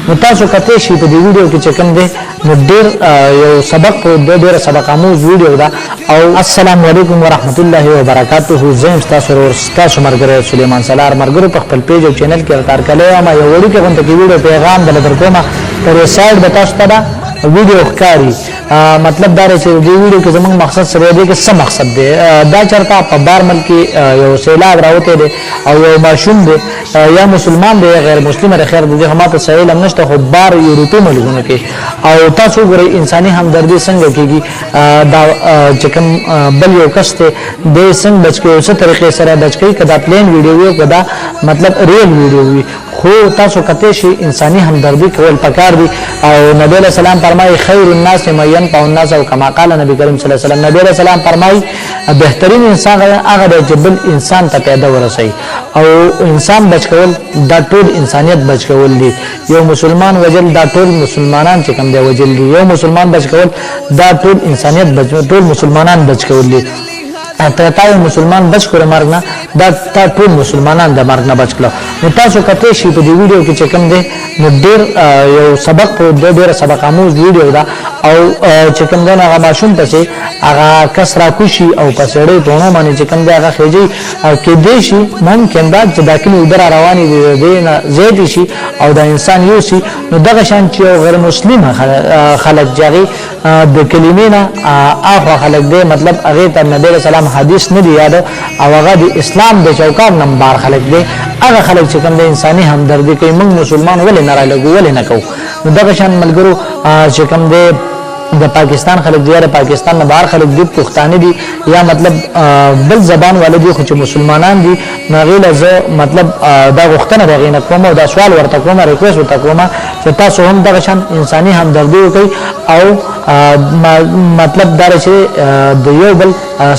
نو تاسو کته شي په دې ویډیو کې چې کوم دی نو ډیر یو سبق پروت دی، ډیر سبق آموز ویډیو ده. او السلام علیکم ورحمت الله وبرکاته. زه یم ستاسو ورور، ستاسو ملګری سلیمان سلار. ملګرو، په خپل پیج او چینل کې راته هرکلی وایم. یو وړوکی غونډه کې ویډیو پیغام دله در کومه. پر سایډ به تاسو ته دا ویډیو ښکاري. مطلب دا دی چې دې ویډیو کې زمونږ مقصد څه دی، کې څه مقصد دی؟ دا چرته په بار ملک کې یو سیلاب راوتی دی او یو ماشوم دی، یا مسلمان دی یا غیر مسلم دی، خیر د دې خو ماته څه علم نشته، خو بار یورپي ملکونو کې. او تاسو وګورئ انساني همدردي څنګه کېږي. دا چې کوم بل یو کس دی، دی څنګه بچ کوي، څه طریقې سره بچ کوي، که دا پلین ویډیو وي که دا مطلب ریل ویډیو وي، خو تاسو کته شي انساني همدردي کول پکار دي. او نبی علیہ السلام فرمایي خیر الناس من ينفع الناس، او کما قال نبی کریم صلی الله علیه وسلم. نبی علیہ السلام فرمایي بهترین انسان هغه دی چې بل انسان ته پیدا ورسي. او انسان بچ کول دا ټول انسانیت بچ کول دي. یو مسلمان وجل دا ټول مسلمانان چې کوم دی وجل دي. یو مسلمان بچ کول دا ټول انسانیت بچ، ټول مسلمانان بچ کول دي. ته تا یو مسلمان بچ کړو مرګ نه، دا تا ټول مسلمانان د مرګ نه بچ کړو. نو تاسو کته شي په دې ویډیو کې چې کوم دی نو ډیر یو سبق پروت دی، ډیر سبق آموز ویډیو ده. او چې کوم دی هغه ماشوم پسې هغه کس را کوشي او په سړی پوڼو باندې چې کوم دی هغه خېږي، او کېدای شي ممکن ده چې دا کلي اوبه را روانې دي، د دې نه زیاتې شي او دا انسان یوسي. نو دغه شان چې یو غیر مسلم خلک چې هغې د کلمې نه اخوا خلک دی، مطلب هغې ته نبی علیه السلام حدیث نه دی یاد او هغه د اسلام د چوکاټ نه بار خلک دی، هغه خلک چې کوم د انساني همدردي کوي، موږ مسلمان ولې نه رالګو، ولې نه کوو؟ نو دغه شان ملګرو چې کوم دی د پاکستان خلک دي یا د پاکستان نه بهر خلک دي، پښتانه دي یا مطلب بل زبان والے دي، خو چې مسلمانان دي، نو هغې له زه مطلب دا غوښتنه د هغې نه کوم او دا سوال ورته کوم، ریکویسټ ورته کوم چې تاسو هم دغه شان انساني همدردي وکړئ او مطلب دا چې د یو بل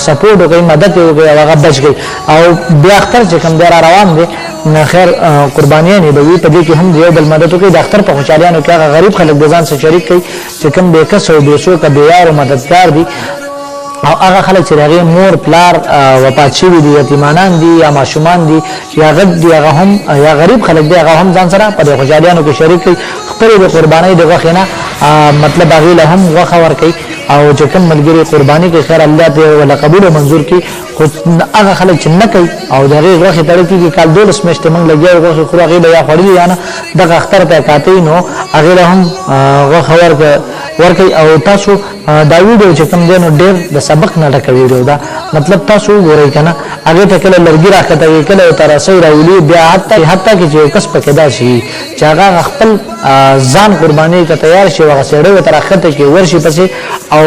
سپورټ وکړئ، مدد یې وکړئ او هغه بچ کړئ. او بیا اختر چې کوم دی را روان دی، خیر قربانیانې به وي، په دې کې هم د یو بل مدد وکړئ. د اختر په خوشحالیانو کې هغه غریب خلک د ځان سره شریک کړئ چې کوم بې کسه او بې څوکه، بې یار او مددګار دي، او هغه خلک چې د هغې مور پلار وفات شوي دي، یتیمانان دي یا ماشومان دي یا غټ دي، هغه هم یا غریب خلک دي، هغه هم ځان سره په دې خوشحالیانو کې شریک کړي. خپلې د قربانۍ د غوښې نه مطلب هغې له هم غوښه ورکوي. او چې کوم ملګري قرباني کوي، خیر الله دې ولا قبول او منظور کړي. خو هغه خلک چې نه کوي او د هغې غوښې تړل کېږي، کال 12 میاشتې موږ لګیا یو غوښې خورو، هغې به یا خوړلي یا نه، دغه اختر ته یې کاته، نو هغې له هم غوښه ورکوي. او تاسو دا ویډیو چې کوم دی نو ډېر د سبق نه ډکه ویډیو ده. مطلب تاسو وګورئ که نه، هغې ته کله لرګي راښکته کوي، کله ورته رسۍ راولي، بیا حتی کې چې یو کس پکې داسې وي چې هغه خپل ځان قربانۍ ته تیار شي او هغه سړی ورته راښکته کړي، ورشي پسې، او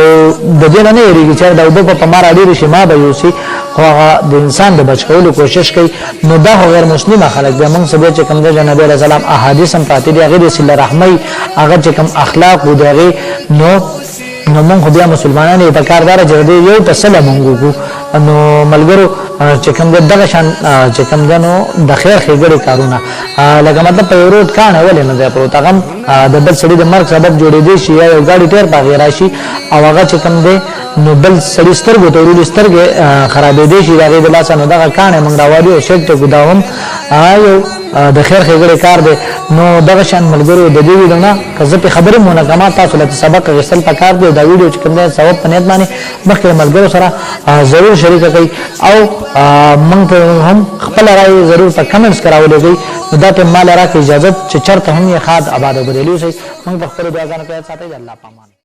د دې نه نه یریږي چې دا اوبه په ما راډېرې شي، ما به یوسي، خو هغه د انسان د بچ کولو کوشش کوي. نو دا خو غیر مسلمه خلک دی. موږ څه بیا چې کوم دی د نبي علیه السلام احادیث هم پاتې دي، هغې د صله رحمۍ هغه چې کوم اخلاق و د هغې، نو موږ خو بیا مسلمانان یو، په کار دا ده چې د دې یو په سله موږ وکړو. نو ملګرو چې کوم دی دغه شان چې کوم دی نو د خیر ښېګړې کارونه، لکه مطلب په یو روډ کاڼی ولې نه دی پروت، هغه هم د بل سړي د مرګ سبب جوړېدی شي، یا یو ګاډي ټیر په هغې راشي او هغه چې کوم دی نو بل سړي سترګو ته ورولي، سترګې خرابېدی شي د هغې د لاسه. نو دغه کاڼی موږ راوالي او سیټ ته ږدو، هم یو د خیر ښېګړې کار دی. نو دغه شان ملګرو د دې ویډیو نه که زه پرې خبرې هم ونه کړم، تاسو له سبق اخیستل پکار دی. او دا ویډیو چې کوم دی ثواب په نیت باندې مخکې له ملګرو سره ضرور شریکه کړئ، او موږ ته هم خپله رایې ضرور په کمنټس کې راولېږئ. نو دا ټیم ما له راکړئ اجازت چې چېرته هم یې ښاد، اباد او بریالي اوسئ. موږ په خپلو دعاګانو کې یاد ساتئ. د الله په امان.